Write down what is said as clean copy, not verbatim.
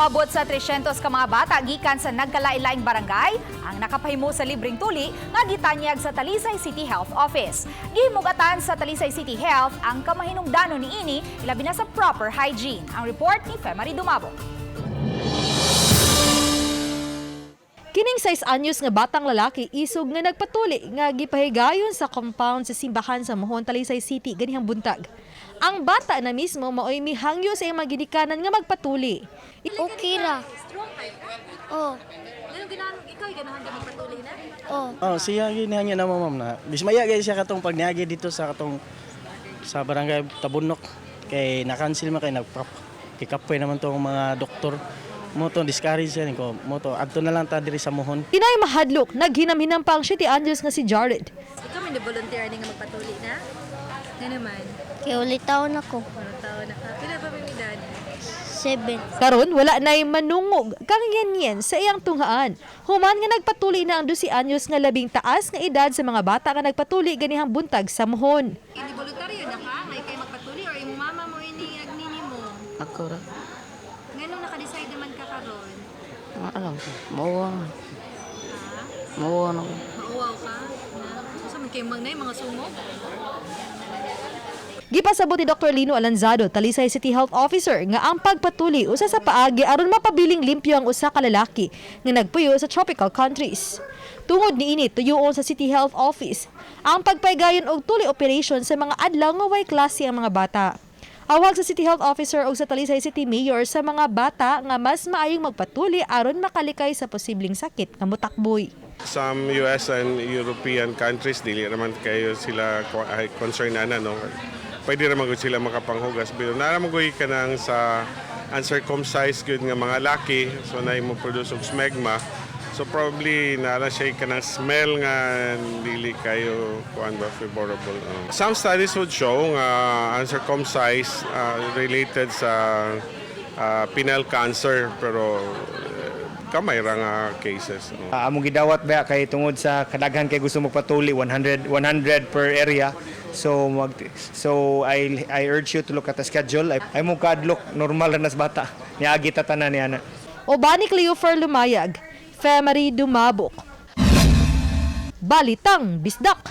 Moabot sa 300 ka mga bata gikan sa nagkalain-laing barangay ang nakapahimo sa libreng tuli nga gitanyag sa Talisay City Health Office. Gihimugatan sa Talisay City Health ang kamahinungdanon niini, ilabi na sa proper hygiene. Ang report ni Femary Dumabo. Kining 6 anyos nga batang lalaki isog nga nagpatuli nga gipahigayon sa compound sa simbahan sa Mohon, Talisay City ganihang buntag. Ang bata na mismo maoy mihangyo sa iyang mga ginikanan nga magpatuli. Okay ra. Oh. Ikaw ganahan ka magpatuli na? Oh. Oh, siya ginihangyo na mo, ma'am, na. Bismaya gay siya katong pagniagi dito sa katong sa barangay Tabunok kay na-cancel man kay nagprop. Kikapoy naman tong mga doktor. Mo to discourage siya ko. Mo to adto na lang ta diri sa Mohon. Tinay mahadlok, naghinam-hinam pa ang 7 anyos nga si Jared. Ikaw may volunteer ni nga magpatuli na? Nga naman, Kay ulitaon ako. parang tao na ka. Pila ba may edad? 7. Karon wala na'y manungog kang yan sa iyang tunghaan. Human nga nagpatuli na ang 12 anyos nga labing taas nga edad sa mga bata nga nagpatuli ganihang buntag sa Mohon. Ini voluntaryo na ka? Ngay kay magpatuli or imong mama mo ini agnini mo? Ako ra. Nganong naka-decide naman ka karon? Alam ko. Mauwa na. Mauwa na ko. Mauwaw ka? Na? Sa man kay mangnay mga sumog? Gipasabot ni Dr. Lino Alanzado, Talisay City Health Officer, nga ang pagpatuli usa sa paagi aron mapabiling limpyo ang usa ka lalaki nga nagpuyo sa tropical countries. Tungod niini, tuyuon sa City Health Office ang pagpaygayon og tuli operation sa mga adlaw nga way klase ang mga bata. Awag sa City Health Officer og sa Talisay City Mayor sa mga bata nga mas maayong magpatuli aron makalikay sa posibleng sakit nga motakboy. Some US and European countries, dili naman kayo sila ay, concerned ana, no? Pwede naman gud sila makapanghugas, pero naa naman gud kanang sa uncircumcised gud nga mga laki, so na mo produce og smegma, so probably naa lang siya kanang smell nga dili kayo kuan ba favorable. Some studies would show nga uncircumcised related sa penile cancer, pero kamay ra nga cases. Among gidawat ba kay tungod sa kadaghan kay gusto magpatuli, 100 100 per area. So I urge you to look at the schedule. Ay mo kaadlok, normal ra nas bata. Niagi ta tanan ni ana. Uban ni Cleofer Lumayag, Femary Dumabok. Balitang Bisdak.